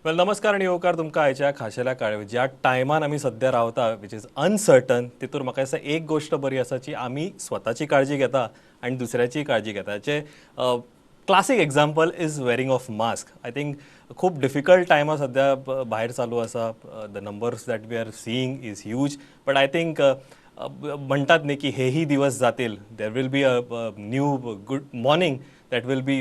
वेल, नमस्कार आनी येवकार तुमकां आयच्या खाशेल्या काळ. ज्या टायमान आमी सद्या रावता, which is uncertain, तितूर म्हाका दिसता एक गोश्ट बरी आसा जी आमी स्वताची काळजी घेता आनी दुसऱ्याची काळजी घेता. जे classic example is wearing of mask. I think खूब डिफिकल्ट टायमा सद्या भायर चालू आसा. The numbers that we are seeing is huge, but I think म्हणटात न्ही की हेही दिवस जातील. There will be a new good morning that will be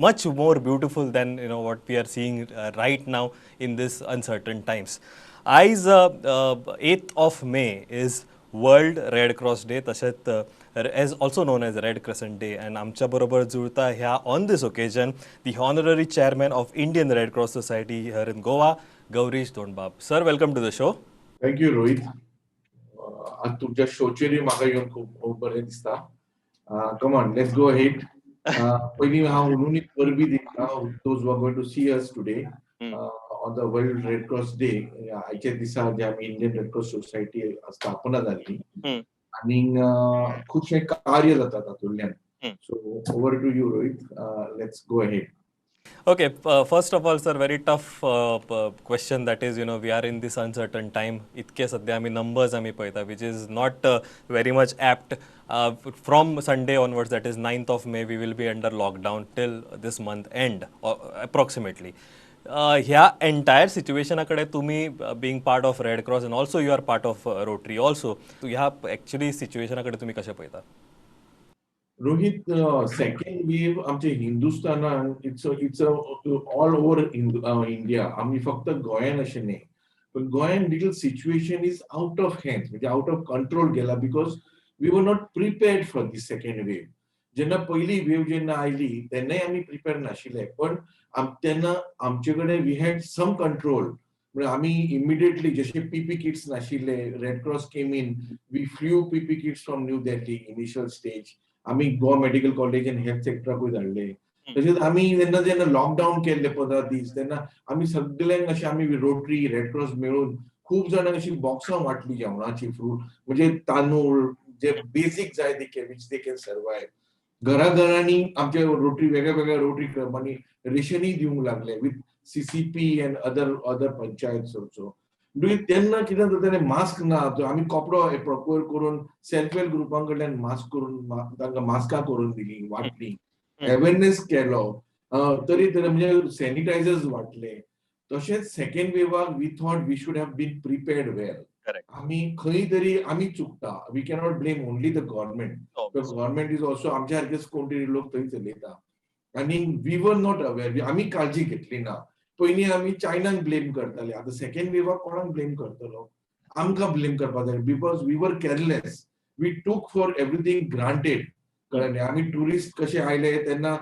much more beautiful than what we are seeing right now in this uncertain times. आयज 8th of May is World Red Cross Day, तशेंच as also known as Red Crescent Day, and आमच्या बरोबर जुळता ह्या on this occasion the honorary chairman of Indian Red Cross Society here in Goa, Gaurish Dhondbab. Sir, welcome to the show. Thank you, Rohit. आज तुमच्या शोचेरय म्हाका येवन खूब बरें दिसता. Come on, let's go ahead. पयलीं हांव हुनून एक परबी दिता those who are going to see us today on the World Red Cross Day. आयच्या दिसा जे आमी इंडियन रेड क्रॉस सोसायटी स्थापना जाल्ली आनी खुबशे कार्य जाता तातूंतल्यान. So over to you, Rohit. Let's go ahead. Okay, first of all, sir, very tough question. That is, we are in this uncertain time. इतके सध्या आमी numbers आमी पळयता, which is not very much apt. From Sunday onwards, that is 9th of May, we will be under lockdown till this month end, approximately. ह्या entire सिच्युएशना कडेन तुमी, being part of Red Cross and also you are part of Rotary also, ह्या actually सिच्युएशना कडेन तुमी कशें पळयता? Rohit, second वेव आमच्या हिंदुस्थानान, it's all over India, आमी फक्त गोंयान अशें न्ही, पण गोंयान little situation is out of hand, म्हणजे आउट ऑफ कंट्रोल गेला, because we were not prepared for this second wave. जेन्ना पयली वेव जेन्ना आयली तेन्नाय आमी प्रिपेर नाशिल्ले, पण तेन्ना आमचे कडेन we had some control. म्हणजे आमी इमिडिएटली जशे पीपीई किट्स नाशिल्ले, Red Cross came in, we flew PPE kits from New Delhi initial stage. आमी गोवा मेडिकल कॉलेज आनी हेल्थ सेक्टराकूय धाडले. तशेंच आमी जेन्ना जेन्ना लॉकडावन केल्ले 15 दीस, तेन्ना आमी सगल्यांक अशें आमी रोटरी, रेड क्रॉस मेळून खूब जाणांक अशी बॉक्सां वांटली जेवणाची, फ्रूट, म्हणजे तांदूळ जे बेसीक जाय ते, which they can survive. घराघरांनी आमच्या रोटरी, वेगळ्या वेगळ्या रोटरी क्लबांनी रेशनूय दिवंक लागले with CCP and other panchayat also. तेन्ना कितें जातालें, मास्क ना, आमी कपडो प्रोक्युअर करून सेल्फ हेल्प ग्रुपां कडल्यान मास्क करून तांकां मास्कां करून दिली, वांटली, अवेरनेस केलो, तरी तरी म्हणजे सॅनिटायझर्स वांटले. तशेंच second वेवाक we thought we should have been prepared well. आमी खंय तरी आमी चुकता. We cannot blame only the government. Government is also आमच्या सारकेच कोण तरी लोक थंय चलयता आनी we were not aware. आमी काळजी घेतली ना. पयलीं आमी चायनाक ब्लेम करताले, आतां सेकंड वेवाक कोणाक ब्लेम करतलो? आमकां ब्लेम करपाक जाय, because we were careless. We took for everything granted. कळ्ळें न्ही? आमी ट्युरिस्ट कशे आयले तेन्ना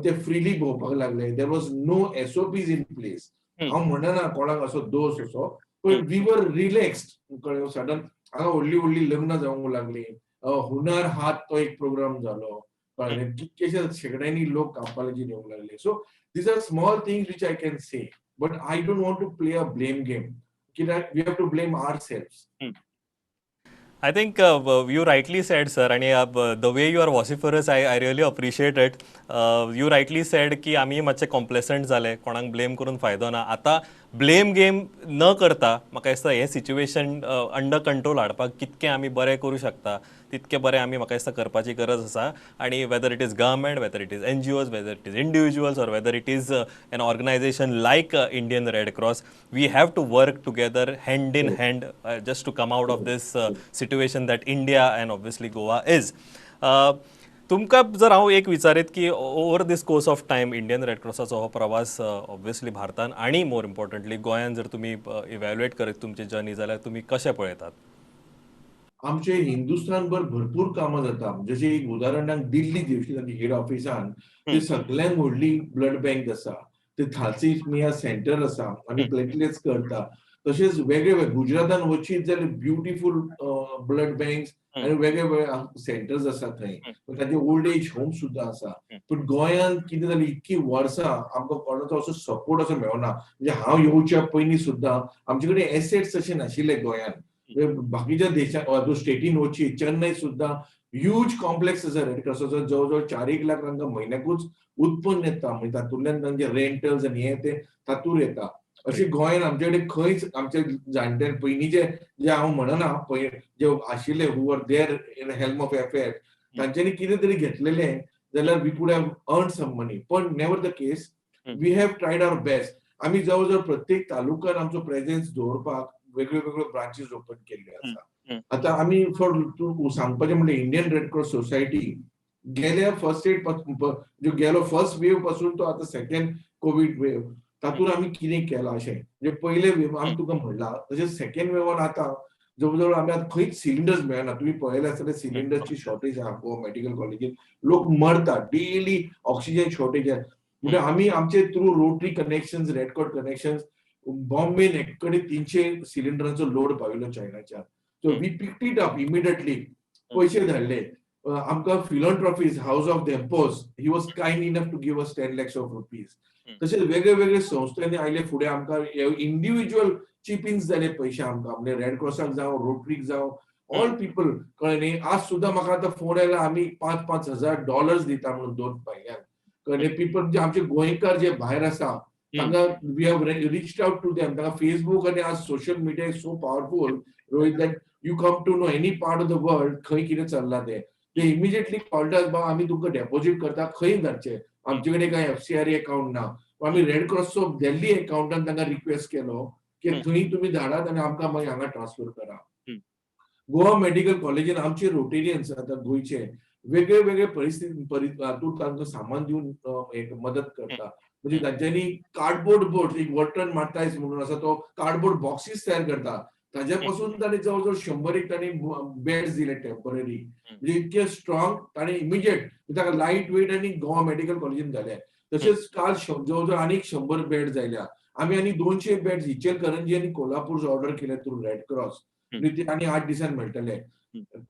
ते फ्रिली भोंवपाक लागले. There was no SOPs in place. हांव म्हणना कोणाक असो दोश असो, पण we were relaxed. कळ्ळें? सडन हांगा व्हडली व्हडली लग्नां जावंक लागली. हुनर हाट तो एक प्रोग्राम जालो. कळ्ळें? कितकेशे शेंकड्यांनी लोक कांपालाचेर येवंक लागले. So these are small things which I can say, but I don't want to play a blame game, कित्याक we have to blame ourself. I think you rightly said, sir, आणि the way you are vociferous, I really appreciate it. You rightly said की आमी मातशे कॉम्प्लेसंट जाले. कोणाक blame करून फायदो ना. आतां ब्लेम गेम न करता म्हाका दिसता हें सिच्युएशन अंडर कंट्रोल हाडपाक कितकें आमी बरें करूं शकता तितकें बरें आमी म्हाका दिसता करपाची गरज आसा. आनी whether it is government, whether it is NGOs, whether it is individuals or whether it is an organization like Indian Red Cross, we have to work together hand in hand just to come out of this situation that India and obviously Goa is. तुमकां जर हांव एक विचारीत की over this course of time Indian red क्रॉसाचो हो प्रवास obviously भारतान आनी मोर इम्पॉर्टंटली गोंयान जर तुमी इव्हॅल्युएट करीत तुमची जर्नी जाल्यार तुमी कशें पळयतात? आमचे हिंदुस्थानभर भरपूर कामां जाता. जशें एक उदाहरणाक दिल्ली दिवशी तांची हेड ऑफिसान ते सगळ्यांत व्हडली ब्लड बँक आसा, ते थॅलेसिमिया सेंटर आसा, आमी प्लेटलेट्स करता. तशेंच वेगळे वेगळे गुजरातान वचीत जाल्यार ब्युटिफूल ब्लड बँक्स आनी वेगळे वेगळे सेंटर्स आसा थंय. तांचे ओल्ड एज होम सुद्दां आसा. पूण गोंयांत कितें जालें, इतकी वर्सां आमकां कोणाचो असो सपोर्ट असो मेळना. म्हणजे हांव येवच्या पयलीं सुद्दां आमचे कडेन एसेट्स अशे नाशिल्ले गोंयांत. बाकीच्या देशात, स्टेटीन वचीत, चेन्नय सुद्दां ह्यूज कॉम्प्लेक्स आसा रेड क्रॉसाचो, जवळ जवळ 4 एक लाख तांकां म्हयन्याकूच उत्पन्न येता. म्हणजे तातूंतल्यान तांचे रेंटल्स आनी हे ते तातूंत येता. अशें गोंयान आमचे कडेन खंयच आमचे जाणटे पयलींचे जे, हांव म्हणना, जे आशिल्ले who were there in helm of affair, तांच्यांनी कितें तरी घेतलेलें जाल्यार we could have earn some money. पण never the case, we have tried our best. आमी जवळ जवळ प्रत्येक तालुक्यान आमचो प्रेझेन्स दवरपाक वेगळ्यो वेगळ्यो ब्रांचीस ओपन केल्ल्यो आसा. आतां आमी फॉर तूं सांगपाचें म्हणल्यार, इंडियन रेड क्रॉस सोसायटी गेल्या फर्स्ट एड जो गेलो फर्स्ट वेव पासून तो आतां सेकंड कोवीड वेव, तातूंत आमी कितें केलां अशें म्हणजे पयले वेव आमी तुका म्हणलां तशें सेकंड वेवान आतां जवळ जवळ आमी आतां खंयच सिलिंडर्स मेळना. तुमी पळयले आसतले, सिलिंडर्सची शॉर्टेज आहा. गोवा मेडिकल कॉलेजीन लोक मरतात डेली, ऑक्सिजन शॉर्टेज आहा. म्हणजे आमी आमचे through Rotary connections, Red Cross connections, बॉम्बेन एक कडेन 300 सिलिंडरांचो लोड पाविल्लो चायनाच्या. So we picked it up immediately, पयशे धाडले. आमकां फिलॉन्ट्रॉफीज house of Dempo's, he was kind enough to give us 10 lakhs of rupees. तशेंच वेगळे वेगळे संस्थांनी आयले फुडें, आमकां इंडिव्हिज्युअल चिपिन्स जाले पयशे आमकां, म्हणजे रेड क्रॉसाक जावं, रोटरीक जावं, ऑल पिपल, कळ्ळें न्ही? आज सुद्दां म्हाका आतां फोन आयला, आमी 5-5 हजार डॉलर्स दिता म्हणून दोन म्हयन्यांक, कळ्ळें? पिपल म्हणजे आमचे गोंयकार जे भायर आसा तांकां we have reached out to them. तांकां फेसबूक आनी आज social media is so powerful, Rohit, that you come to know any part of the world खंय कितें चल्लां तें. ते इमिजिएटली कळटात, बाबा आमी तुमकां डेपॉझीट करता, खंय धाडचे? आमचे कडेन कांय एफसीआरए अकाउंट ना. आमी रेड क्रॉसचो दिल्ली अकाउंटान तांकां रिक्वेस्ट केलो की थंय तुमी धाडात आनी आमकां मागीर हांगा ट्रान्सफर करा. गोवा मेडिकल कॉलेजीन आमचे रोटेरियन्स आतां गोंयचे वेगळे वेगळे परिस्थिती हातूंत तांकां सामान दिवन एक मदत करता. म्हणजे तांच्यांनी कार्डबोर्ड बोर्ड, एक वॉल्टन मार्तायस म्हणून आसा, तो कार्डबोर्ड बॉक्सीस तयार करता. ताज्या पासून ताणें जवळ जवळ 100 एक ताणें बेड्स दिले टेम्पररी. म्हणजे इतके स्ट्रॉंग ताणें इमिजिएट ताका लायट वेट आनी गोवा मेडिकल कॉलेजीन घाले. तशेंच काल जवळ जवळ आनीक 100 बेड जायल्या. आमी आनी 200 बेड्स इचलकरंजी आनी कोल्हापूर ऑर्डर केले थ्रू रेड क्रॉस ते आनी 8 दिसान मेळटले.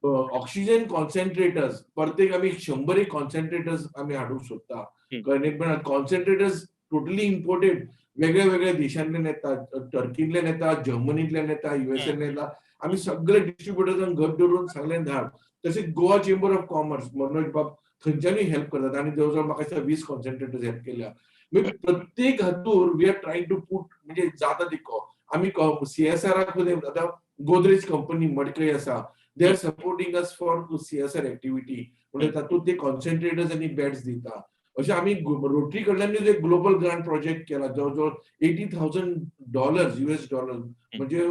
ऑक्सिजन कॉन्सेंट्रेटर्स, प्रत्येक आमी 100 एक कॉन्सेंट्रेटर्स आमी हाडूंक सोदता. कळ्ळें? पण कॉन्सेंट्रेटर्स टोटली इम्पोर्टेड, वेगळ्या वेगळ्या देशांतल्यान येतात, टर्कींतल्यान येता, जर्मनींतल्यान येता, युएसएन येता. आमी सगळे डिस्ट्रिब्युटर्सांक घट धरून सगळ्यांक धाड. तशेंच Goa chamber of commerce, Manoj बाब थंयच्यानूय हेल्प करतात आनी जवळ जवळ म्हाका दिसता 20 कॉन्सेंट्रेटर्स हेल्प केल्या. म्हणजे प्रत्येक हातूर we are trying to put म्हणजे जाता तितको आमी सीएसआराक. आतां गोदरेज कंपनी मडकय आसा, they are supporting us for CSR activity. म्हणजे तातूंत ते कॉन्सेंट्रेटर्स आनी बेड्स दिता. अशें आमी रोटरी कडल्यान एक ग्लोबल ग्रांट प्रोजेक्ट केला, जवळ जवळ $80,000, US dollar, म्हणजे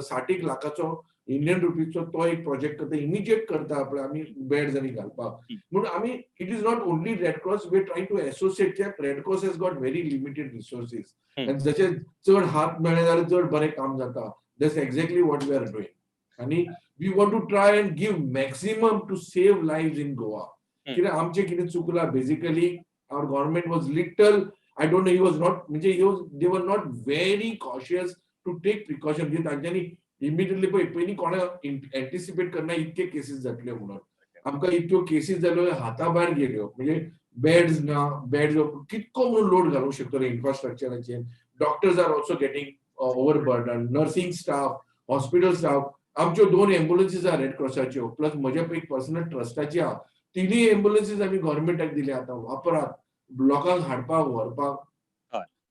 60 एक लाखाचो इंडियन रुपीजचो तो एक प्रोजेक्ट करता, इमिजिएट करता आपले आमी बेड्स आनी घालपाक म्हणून. आमी it is not only Red Cross, we try to associate. Red Cross has got very limited resources आनी जशे चड हात मेळ्ळे जाल्यार चड बरें काम जाता. That's exactly what we are doing आनी we want to try and give maximum to save life in Goa. कित्याक आमचें कितें चुकलां, basically our government was little, I don't know, he was not, म्हणजे he was they were not very cautious to take precaution. म्हणजे तांच्यांनी immediately पळय, पयलीं कोणा anticipate करना इतके केसीस जातल्यो म्हणून. आमकां इतक्यो केसीस जाल्यो, हाता भायर गेल्यो. म्हणजे बेड्स ना, बेड्स कितको म्हणून लोड घालूंक शकतलो इन्फ्रास्ट्रक्चराचेर? Doctors are also getting overburden, nursing staff, hospital staff. आमच्यो दोन एम्बुलन्सीस आहा रेड क्रॉसाच्यो, प्लस म्हज्या एक पर्सनल ट्रस्टाची आहा. तिनूय एम्बुलन्सीस आमी गव्हर्मेंटाक दिल्या, आतां वापरात लोकांक हाडपाक व्हरपाक.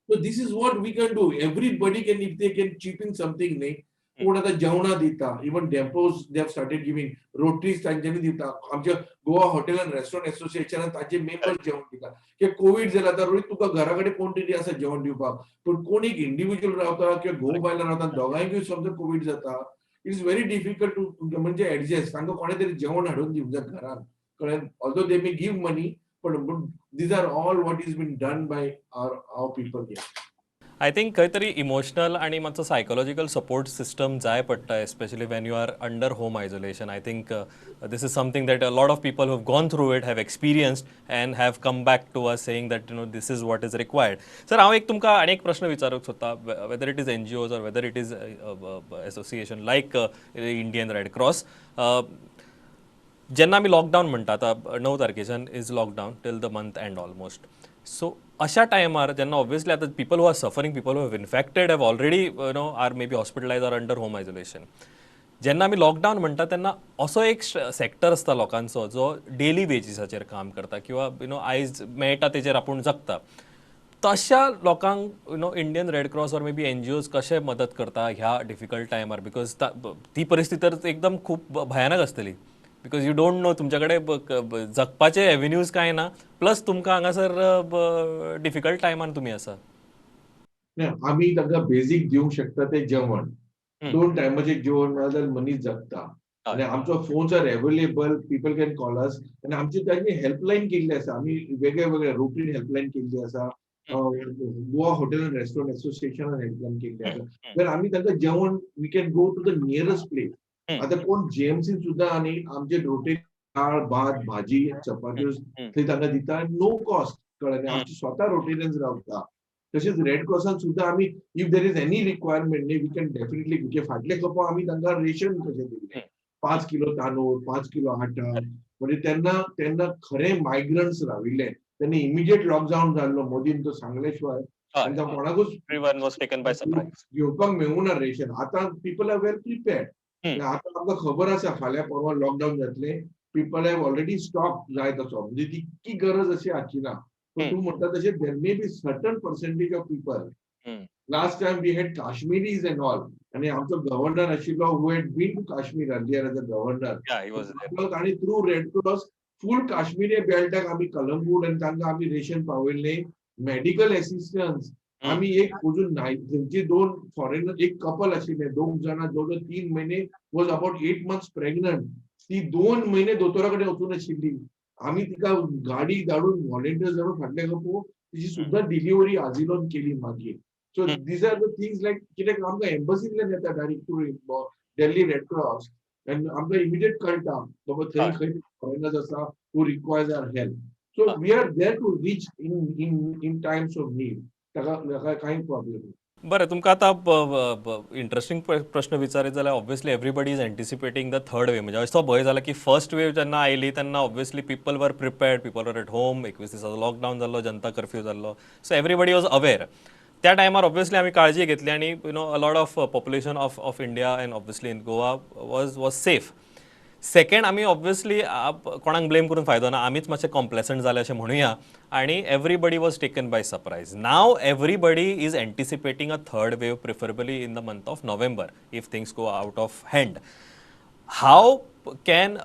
So this is what we can do. Everybody can, if they can chip in something न्ही. कोण आतां जेवणां दिता, even Dempo's, they have started giving, Rotaries तांच्यांनी दिता. आमच्या गोवा हॉटेल अँड रेस्टॉरंट एसोसिएशनान ताचे मेंबर्स जेवण दिता. कित्याक कोवीड जाला आतां रोहित, तुका घरा कडेन कोण तरी आसा जेवण दिवपाक, पूण कोण एक इंडिव्हिज्युअल रावता किंवा घोव बायलां रावता, दोगांयकूय समजा कोवीड जाता, it is very difficult to म्हणजे एडजस्ट. तांकां कोणें तरी जेवण हाडून दिवंक जाय घरान, कळ्ळें? Although they may give money, पण these are all what is been done by our people here. I think खंय तरी इमोशनल आनी मातसो सायकोलॉजिकल सपोर्ट सिस्टम जाय पडटा, especially when you are under home isolation. I think this is something that a lot of people who've gone through it have experienced and have come back to us saying that this is what is required. Sir, हांव एक तुमकां आनी एक प्रश्न विचारूंक सोदता. Whether it is NGOs or whether it is association like Indian Red Cross, जेन्ना आमी लॉकडावन म्हणटा, आतां 9 तारखेच्यान is lockdown till the month end almost. So अशा टायमार जेन्ना ऑब्वियसली आतां people who are suffering, people who have infected have already are maybe hospitalize or under home isolation. जेन्ना आमी लॉकडावन म्हणटा तेन्ना असो एक सेक्टर आसता लोकांचो जो डेली वेजीसाचेर काम करता किंवा you know आयज मेळटा तेजेर आपूण जगता. तशा लोकांक Indian Red Cross or maybe NGOs कशे मदत करता ह्या डिफिकल्ट टायमार? Because ती परिस्थिती तर एकदम खूब भयानक आसतली, because you don't know तुमच्या कडेन जगपाचे एवेन्यूज कांय ना, प्लस तुमकां हांगासर डिफिकल्ट टायमान तुमी आसा. आमी तांकां बेजीक दिवंक शकता ते जेवण. 2 टायमाचें जेवण मेळ्ळें जाल्यार मनीस जगता. आनी आमचो phones are available, people can call us. आनी आमची तांची हेल्पलायन केल्ली आसा. आमी वेगळे वेगळे रोटरीन हेल्पलायन केल्ली आसा, गोवा हॉटेल अँड रेस्टॉरंट असोसिएशनान हेल्पलायन केल्ली आसा. तर आमी तांकां जेवण, we can go to the nearest place. आतां कोण जीएमसी सुद्दां आनी आमचे रोटरी दाळ, भात, भाजी, चपात्यो थंय तांकां दिता नो कॉस्ट. कळ्ळें? आमची स्वता रोटेरियन्स रावता. तशेंच रेड क्रॉसान सुद्दां आमी if there is any requirement न्ही, we can definitely. फाटले खपो आमी तांकां रेशन कशें दिल्लें, 5 किलो तांदूळ, 5 किलो आटा. म्हणजे तेन्ना तेन्ना खरें मायग्रंट्स राविल्ले तेन्ना इमिजिएट लॉकडावन जाल्लो मोदीन तो सांगले शिवाय आनी कोणाकूच Everyone was taken by surprise. घेवपाक मेळूं ना रेशन. आतां people are well prepared. आतां आमकां खबर आसा फाल्यां परवां लॉकडावन जातलें. People have already stock जाय तसो, म्हणजे तितकी गरज अशी आसची ना. पण तूं म्हणटा तशें there may be certain percentage of people. Last time we had Kashmiris and all, आनी आमचो गव्हर्नर आशिल्लो who had been to Kashmir earlier as a governor. Yeah, he was there. आनी थ्रू रेड क्रॉस फूल काश्मीरी बेल्टाक आमी कलंगूट आनी तांकां आमी ration पावयल्लें, medical assistance. आमी एक अजून थंयची 2 फॉरेनर, एक कपल आशिल्लें, 2 जाणां जवळ जवळ 3 म्हयने, was about 8 months pregnant. ती 2 म्हयने दोतोरा कडेन वचून आशिल्ली. आमी तिका गाडी धाडून, व्हॉलेंटियर्स धाडून फाटले खपो तिची सुद्दां डिलिव्हरी आजिलोन केली मागीर. So these are the things like कित्याक आमकां एम्बसींतल्यान येता direct through Delhi Red Cross आनी आमकां इमिजिएट कळटा बाबा थंय खंय फॉरेनर्स आसा who requires our help. So we are there to reach in times of need. ताका ताका कांय प्रॉब्लेम ना. बरें, तुमकां आतां इंट्रस्टींग प्रश्न विचारीत जाल्यार obviously everybody is anticipating the third wave. म्हणजे असो भंय जाला की फर्स्ट वेव जेन्ना आयली तेन्ना obviously people were prepared, people were at home, 21 दिसाचो लॉकडावन जाल्लो, जनता कर्फ्यू जाल्लो, सो एवरीबडी वॉज अवेर. त्या टायमार ऑब्वियसली आमी काळजी घेतली आनी a lot of population of India and obviously in Goa was safe. Second, आमी ऑब्वियसली कोणाक ब्लेम करून फायदो ना, आमीच मातशे कॉम्प्लेसंट जाले अशें म्हणुया आनी everybody was taken by surprise. Now everybody is anticipating a third wave, preferably in the month of November, if things go out of hand. How can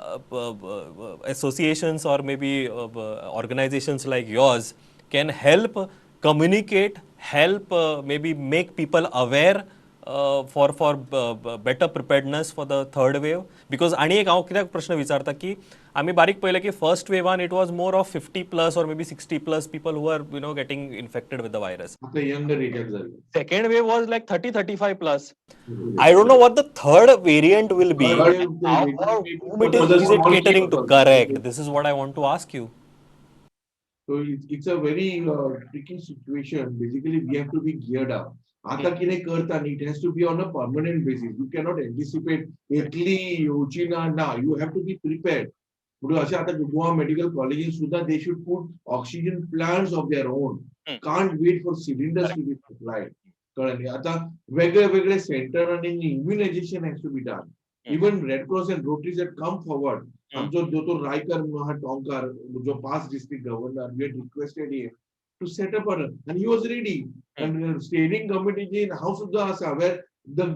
associations or maybe organizations like yours can help communicate, help maybe make people aware for better preparedness for the third wave? Because आनी एक हांव कित्याक प्रश्न विचारता की आमी बारीक पळयलें की first Viviana it was more of 50+ or maybe 60+ people who are getting infected with the virus. आता यंगर एजाक जाले. Second wave was like 30-35+. I don't know what the third variant will be. Third wave, How, maybe whom it for the is it small catering to? people. Correct. This is what I want to ask you. So it's a very tricky situation. Basically, we have to be geared up. आता कितें करता न्ही, it has to be on a permanent basis. You cannot anticipate येतली येवची ना. ना, you have to be prepared. म्हणून अशें आतां गोवा मेडिकल कॉलेजीन सुद्दां they should put oxygen plants of their own. Can't wait for cylinders to be supplied. कळ्ळें न्ही? आतां वेगळे वेगळे सेंटर आनी immunization has to be done. Even Red Cross and Rotaries had come forward. आमचो दोतोर रायकर म्हणून आहा टोंकार, जो past district governor, we had requested him to set up and he was ready. And steering कमिटीची हांव सुद्दां आसा, where the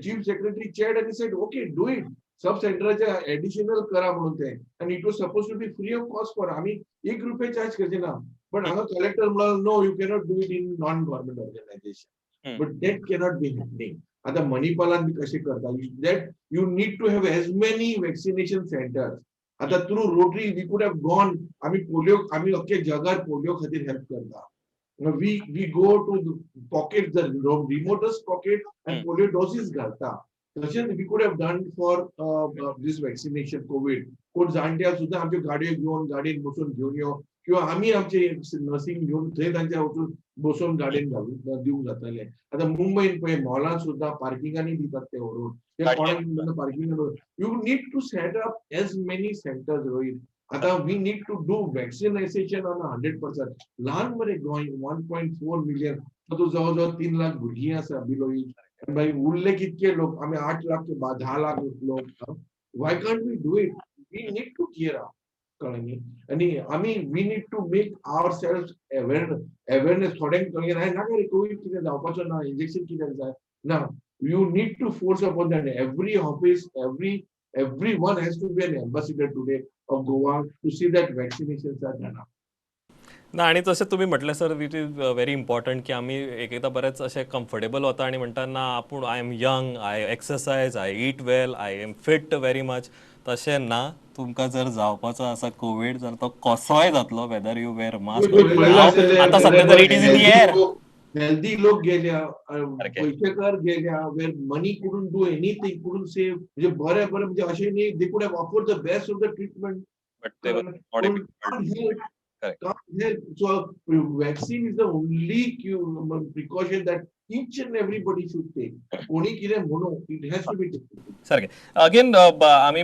chief secretary chaired and said, "Okay, do it." Sub सेंटराचे additional करा म्हणून ते, and it was suppose to be free of cost for, आमी एक रुपये चार्ज करचे ना. बट हांगा कलेक्टर म्हणलो, "no, you cannot do it in non government organisation." But that cannot be happening. आता मणिपालान बी कशें करता, that you need to have as many vaccination centers. आता through Rotary we could have gone. आमी polio, आमी अख्खे जगार polio खातीर help करता. We go to pocket, the remotest pocket, and polio doses घालता. तशेंच we could have done for this vaccination Covid. कोण जाणटे सुद्दां आमच्यो गाडयो घेवन, गाडयेन बसून घेवन यो किंवा आमी आमचे नर्सिंग घेवन थंय तांच्या वचून बसोवन गाडयेन घालून दिवंक जाताले. आतां मुंबयन पळय, मॉलान सुद्दां पार्किंगांनी दितात ते व्हरून. ते कोणाक parking. You need to set up as many centers, Rohit. आता we need to do vaccination on 100%. ल्हान मरे गोंय, 1.4 मिलियन, तातूंत जवळ जवळ 3 लाख भुरगीं आसा बिलो एज. मागीर उरले कितके लोक, आमी 8 लाख, 10 लाख लोक. Why can't we do it? We need to gear up, कळ्ळें न्ही? आनी आमी we need to make ourself awareness. थोड्यांक कळ्ळें नाका रे, कोवीड कितें जावपाचो ना, इंजेक्शन कित्याक जाय ना. You need to force upon that. Every office, everyone has to be an ambassador today of Goa to see that vaccinations are done. ना, आनी तशें तुमी म्हटलें sir, it is very important की आमी एक एकदां बरेच अशें कम्फर्टेबल वता आनी म्हणटा, ना, आपूण I am young, I exercise, I eat well, I am fit very much. तशें ना. तुमकां जर जावपाचो आसा कोवीड जर, तो कसोय जातलो, वेदर you wear mask. आतां सध्या तर it is in the air. Healthy लोक गेल्या, पयशेकार गेल्या, where money couldn't do anything, couldn't save. म्हणजे बरे बरे, म्हणजे अशें न्ही, they could have afford the best of the treatment. But they were not able. Correct. Can't help. So vaccine is the only precaution that each and everybody should take. कोणी कितें म्हणू, it has to be taken. सारकें. Again, आमी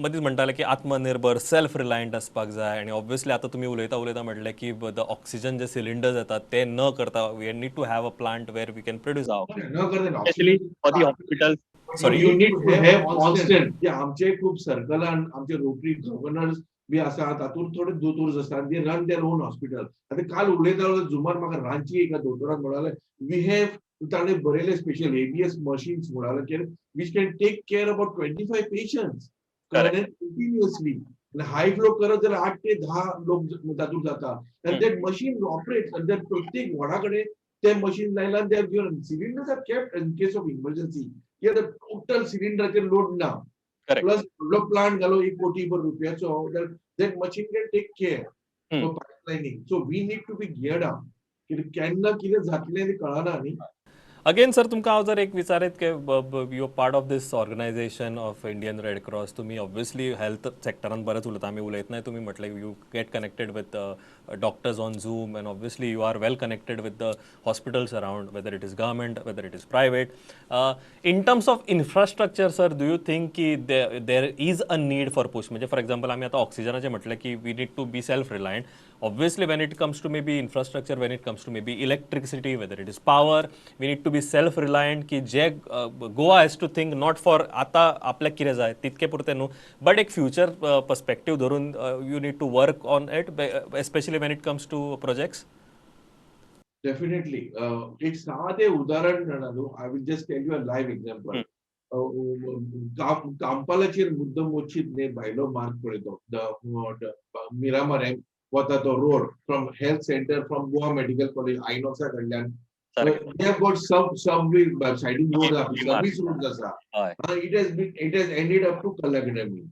मदींच म्हणटाले की आत्मनिर्भर, self reliant आसपाक जाय. आनी ऑब्वियसली आतां तुमी उलयता उलयता म्हटलें की the oxygen जे सिलिंडर्स येतात ते न करता we need to have a plant where we can produce. न करता. Specially for the hospital, sorry. You need to have constant. जे आमचे खूब सर्कलान आमचे रोटरी गव्हर्नर्स बी आसा, तातूंत थोडे दोतोर्स आसतात, they run their own hospital. आतां काल उलयता उलयता झुमार म्हाका रांची एका दोतोरान म्हणाले, we have, ताणें बरयले, स्पेशल एबीएस मशीन्स म्हणाले, which can take care about 25 patients continuously. High flow करत जाल्यार 8 ते 10 लोक तातूंत जाता. आनी that machine operate आनी that प्रत्येक वॉर्डा कडेन ते मशीन लायला. आनी ते cylinders are kept in case of emergency, कित्याक टोटल सिलिंडराचेर लोड ना. प्लस व्हडलो प्लांट घालो 1 कोटी भर रुपयाचो, that machine can take care for pipelining. So we need to be geared up, कित्याक केन्ना कितें जातलें तें कळना न्ही. अगेन सर, तुमकां हांव जर एक विचारीत की you part of this organization of Indian Red Cross, तुमी ऑब्वियसली हेल्थ सेक्टरान बरेंच उलयता. आमी उलयतना तुमी म्हटलें, you get connected with doctors on Zoom and obviously you are well connected with the hospitals around, whether it is government, whether it is private. In terms of infrastructure, sir, do you think की there is a need for push? म्हणजे for example, आमी आतां ऑक्सिजनाचें म्हटलें की we need to be self reliant. Obviously, when it comes to maybe infrastructure, when it comes to maybe electricity, whether it is power, we need to be self reliant की जे Goa has to think not for आतां आपल्याक कितें जाय तितके पुरतें न्हू, but एक future perspective धरून you need to work on it, especially when it comes to projects. Definitely. एक साधे उदाहरण जाणा तूं, I will just tell you a live example. कांपालाचेर मुद्दम वचीत न्ही, भायलो मार्ग पळय, तो मिरामार वता तो road from health center, from Goa Medical College, आयनॉक्सा कडल्यान, they have got subway siding road, service road आसा. It has ended up to Kala Academy,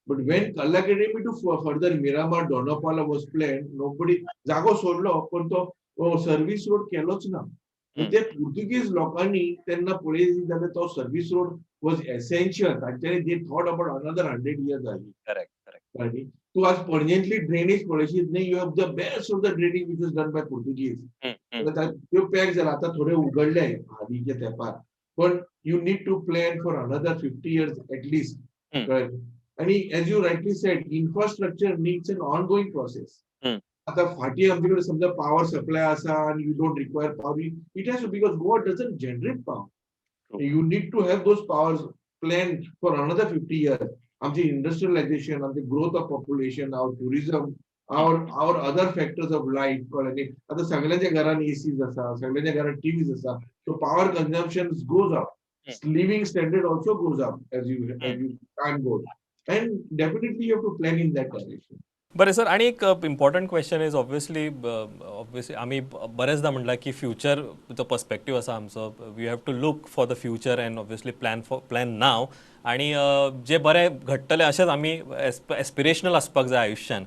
but when Kala Academy to further Miramar, Dona Paula was planned, nobody जागो सोडलो, पण तो service road केलोच ना. ते पुर्तुगीज लोकांनी तेन्ना पळयली जाल्यार तो सर्व्हिस रोड वॉज एसेन्शियल. तांच्यांनी they thought about another 100 years आली. करेक्ट करेक्ट आणि तू आज पणजेंतली ड्रेनेज पळयशीत न्ही, you have the best of the drainage which is done by Portuguese. त्यो पॅक जाला, आता थोडे उघडले आदीच्या तेंपार, पण you need to plan for another 50 years at least. कळ्ळें? आणि as you rightly said, infrastructure needs an ongoing process. आता फाटी आमचे कडेन समजा पॉवर सप्लाय आसा आणि you don't require power, it has to, because Goa doesn't generate power, you need to have those powers plan for another 50 years. आमचे industrialisation, आमचे growth of population, our tourism, our other factors of life, कळ्ळें न्ही? आता सगळ्यांच्या घरान ACs आसा, सगळ्यांच्या घरात टीव्हीज आसा, so power consumption goes up, living standard also goes up as you time goes, and definitely you have to plan in that direction. बरें सर, आणि एक important question is, obviously आमी बरेचदा म्हटलां की फ्युचर जो पर्सपेक्टीव आसा आमचो, we have to look for the future and obviously plan now. आणि जे बरें घडटलें अशेंच आमी एस्पिरेशनल आसपाक जाय आयुश्यान.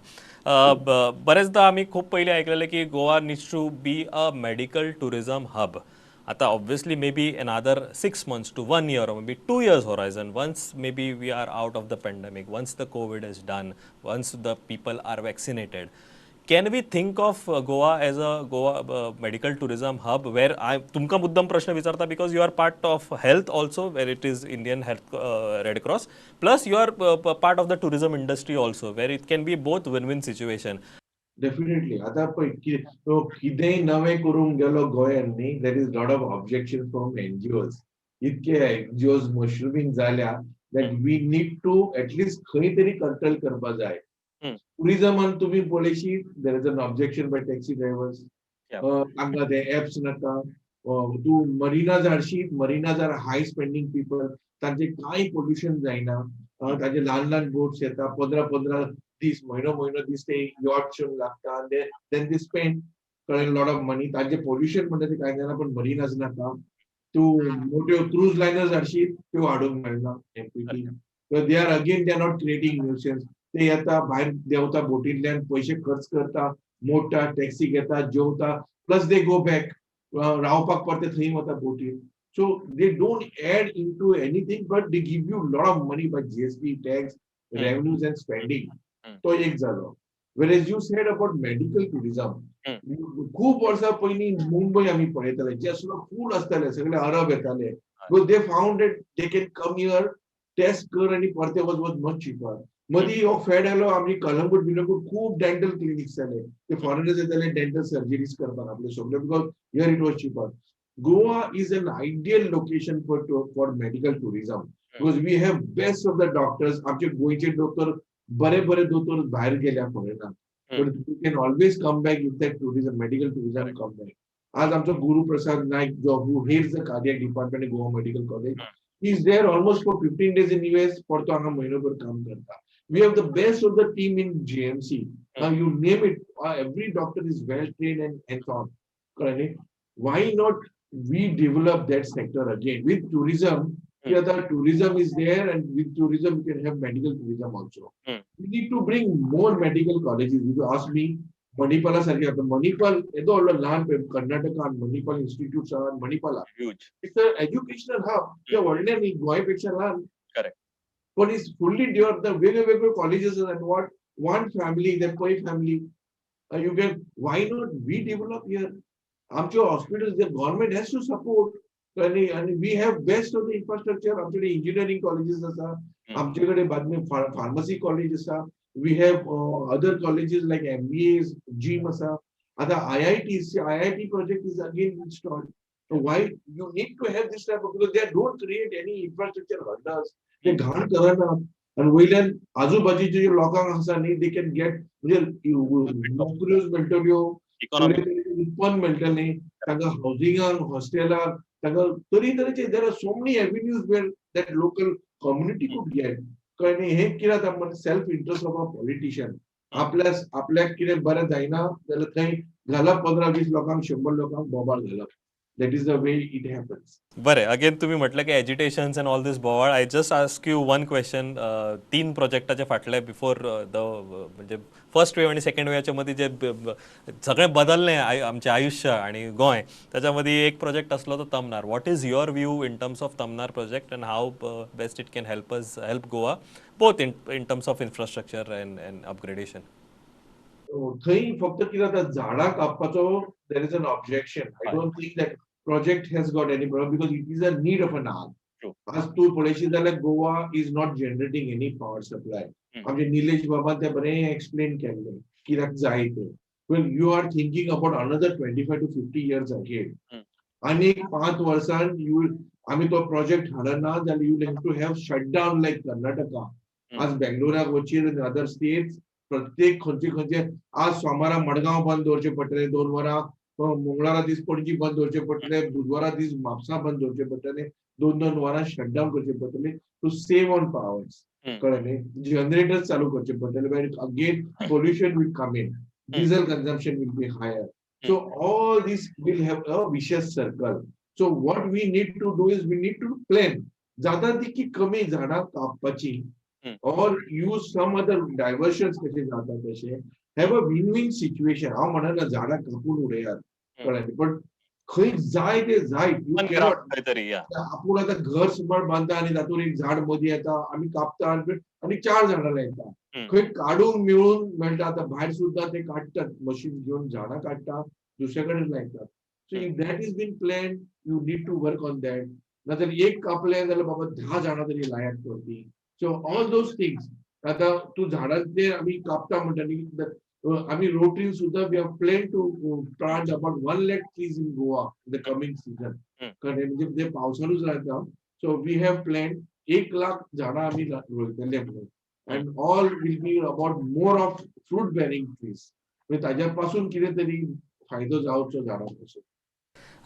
बरेचदा आमी खूब पयलीं आयकलेलें की Goa needs to be a medical tourism hub. आता obviously maybe another 6 months to one year or maybe 2 years horizon, once maybe we are out of the pandemic, once the COVID is done, once the people are vaccinated, can we think of Goa as a Goa medical tourism hub? Where I तुमकां मुद्दम प्रश्न विचारता because you are part of health also, where it is Indian Health Red Cross, plus you are part of the tourism industry also, where it can be both win-win situation. Definitely. आता पळय, कितेंय नवें करूंक गेलो गोंयान न्ही, there is lot of objection from NGOs. इतके NGOs mushrooming जाल्या that we need to at least खंय तरी कंट्रोल करपा जाय. टुरिझमान तुमी पळयशी, there is an objection by taxi drivers. तांकां ते एप्स नाका. तूं मरिनाज हाडशी, marinas are high spending people. तांचे कांय पोल्युशन जायना. तांचे ल्हान ल्हान बोट्स येता, 15-15 दीस, म्हयनो म्हयनो दीस ते यॉट्स येवन लागता. Then they spend, कळ्ळें, लॉट ऑफ मनी. तांचे पोल्युशन म्हणटा ते कांय जायना, पण मरिनाज नाका. तूं मोट्यो क्रूज लायनर्स हाडशी, त्यो हाडूंक मेळना MPT. They are again, they are not creating nuisance. ते येता, भायर देंवता बोटींतल्यान, पयशे खर्च करता, मोडटा, टॅक्सी घेता, जेवता, प्लस they go back. रावपाक परते थंय वता बोटीर. So they don't add into anything, but they give you lot of money by GST, tax, revenues and spending. तो एक जालो. Whereas you said about medical tourism, खूप वर्सां पयलीं मुंबय आमी पळयताले, जे फूल आसताले, सगळे अरब येताले, because they found that they can come here, test कर आनी परते वच, वच मच चिपर. मदीं हो फॅड आयलो, आमी कलंगूट बिलंगूट खूब डेंटल क्लिनिक्स जाले. ते फॉरेनर्स येताले डेंटल सर्जरीज करपाक आपले सगळे, because here it was cheaper. Goa is an ideal location for medical tourism because we have best of the doctors. आमचे गोंयचे दोतोर, बरे बरे दोतोर भायर गेल्या फॉरेनाक, but you can always come back if that tourism, medical tourism come back. आज आमचो गुरु प्रसाद नाईक जो who heads the cardiac department in Goa Medical College, he is there almost for 15 days in US, परतो हांगा म्हयनोभर काम करता. We have the best of the team in GMC. Now you name it, every doctor is well trained and so on. कळ्ळें न्ही? Why not we develop that sector again with tourism? Here the tourism is there, and with tourism you can have medical tourism also. We need to bring more medical colleges. If you ask me, मणिपाला सारखे, आता मणिपाल येदो व्हडलो ल्हान, कर्नाटकान Manipal institute आहा मणिपाला. Huge. It's a educational hub. ते व्हडलें न्ही, गोंय पेक्षा ल्हान. पण is fully develop. वेगळे वेगळे colleges and what, one family, the Pai family, you can, why not we develop here? आमचे hospital, the government has to support. आणि we have best of the infrastructure. आमच्याकडे इंजिनिअरिंग कॉलेजेस आसा, आमचे कडेन बादमे pharmacy college आसा, we have other colleges like MBA, gym आसा. आता IIT, IIT project is again installed. Why you need to have this type of, because they don't create any infrastructure hurdles. ते घाण करना आणि वयल्यान आजूबाजूचे जे लोकांक आसा न्ही, they can get, म्हणजे नोकऱ्योच मेळटल्यो. इकॉनॉमी. उत्पन्न मेळटलें तांकां, हावसिंगाक, हॉस्टेलाक, तांकां तरेतरेचे. There are so many avenues where that local community could get. कळ्ळें न्ही? हें कितें जाता म्हणजे self interest of a politician. आपल्या आपल्याक कितें बरें जायना जाल्यार थंय घालप 15-20 लोकांक, 100 लोकांक बोबाळ घालप. That is the way it happens. बरें, अगेन तुमी म्हटलें की एजिटेशन्स एंड ऑल दीस बोवाळ. I just ask you one question. तीन प्रोजेक्टाचे फाटले बिफोर the, म्हणजे फर्स्ट वेव आनी सेकंड वेवाच्या मदीं जे सगळें बदललें आमचें आयुश्य आनी गोंय, ताच्या मदीं एक प्रोजेक्ट आसलो तो Tamnar. What is your view in terms of Tamnar project and how best it can help us, help Goa, both in terms of infrastructure and upgradation? थंय फक्त कितें जाता, झाडां कापपाचो there is an objection. I don't think that project has got any problem because it is a need of an hour. आज तूं पळयशी जाल्यार Goa is not generating any power supply. आमचे निलेश बाबान ते बरें एक्सप्लेन केल्लें कित्याक जाय तें. Well, you are thinking about another 25 to 50 years ahead. आनी 5 वर्सान you आमी तो प्रोजेक्ट हाडना जाल्यार you have to have shutdown like Karnataka. आज बेंगलोराक वचीर, अदर स्टेट्स, प्रत्येक खंयचे खंयचे, आज सोमारा मडगांव बंद दवरचें पडटलें 2 वरां, मंगळारा दीस पणजी बंद दवरचें पडटलें, बुधवारा दीस म्हापसा बंद दवरचें पडटलें, 2-2 वरां शटडावन करचें पडटलें टू सेव ऑन पावर्स. कळ्ळें न्ही? जनरेटर चालू करचे पडटले. Again pollution will come in, diesel consumption will be higher. So all this will have a vicious circle. So what we need to do is we need to plan. जाता तितकी कमी झाडां कापपाची or use some other diversions कशे जाता तशे, have a win-win situation. हांव म्हणना झाडां कापून उडयात, कळ्ळें, पण खंय जाय ते जाय, you cannot खंय तरी या. आपूण आतां घर सुमार बांदता आनी तातूंत एक झाड मदीं येता, आमी कापता आनी चार झाडां लायता. खंय काडूंक मेळून मेळटा. आतां भायर सुद्दां ते काडटात, मशीन घेवन झाडां काडटा, दुसरे कडेन लायतात. So if that is been plan, you need to work on that. नाजाल्यार एक कापलें जाल्यार बाबा 10 झाडां तरी लायात परती. So all those things. आतां तूं झाडां ते आमी कापता म्हणटा न्ही. आमी रोटरीन सुद्दां we have plan to plant about 1 lakh trees in Goa in the coming season. कळ्ळें? म्हणजे ते पावसानूच जाता, so we have plan 1 lakh झाडां आमी रोयतले म्हणून, and all will be about more of fruit bearing trees. म्हणजे ताज्या पासून कितें तरी फायदो जावचो झाडां पासून.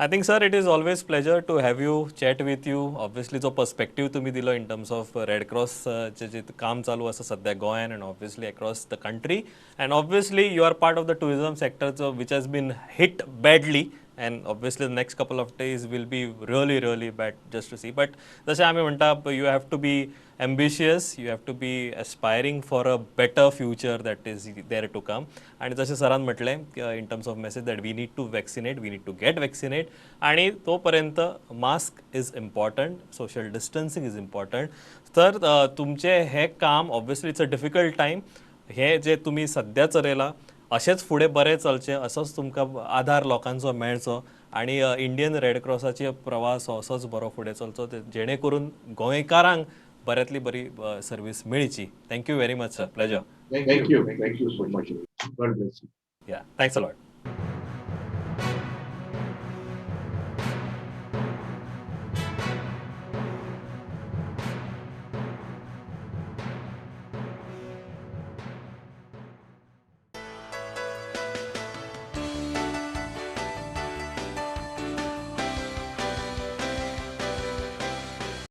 I think, sir, it is always pleasure to have you, chat with you. Obviously, जो पर्स्पेक्टीव तुम्ही दिलो in terms of red cross चे जे काम चालू आसा सध्या गोंयान and obviously across the country, and obviously you are part of the tourism sector which has been hit badly, and obviously the next couple of days will be really, really bad just to see. But जशें आमी म्हणटा, you have to be ambitious, you have to be aspiring for a better future that is there to come. आणि जशें सरान म्हटलें in terms of message that we need to vaccinate, we need to get vaccinate, आणि तोपर्यंत mask is important, social distancing is important. तर तुमचें हें काम, obviously it's a difficult time, हें जे तुमी सद्या चलयलां अशेंच फुडें बरें चलचें, असोच तुमकां आदार लोकांचो मेळचो आनी इंडियन रेड क्रॉसाचे प्रवास हो असोच बरो फुडें चलचो, जेणे करून गोंयकारांक बऱ्यांतली बरी सर्वीस मेळची. Thank you very much, sir. Pleasure. Thank you, thank you so much. God bless you. Yeah, thanks a lot.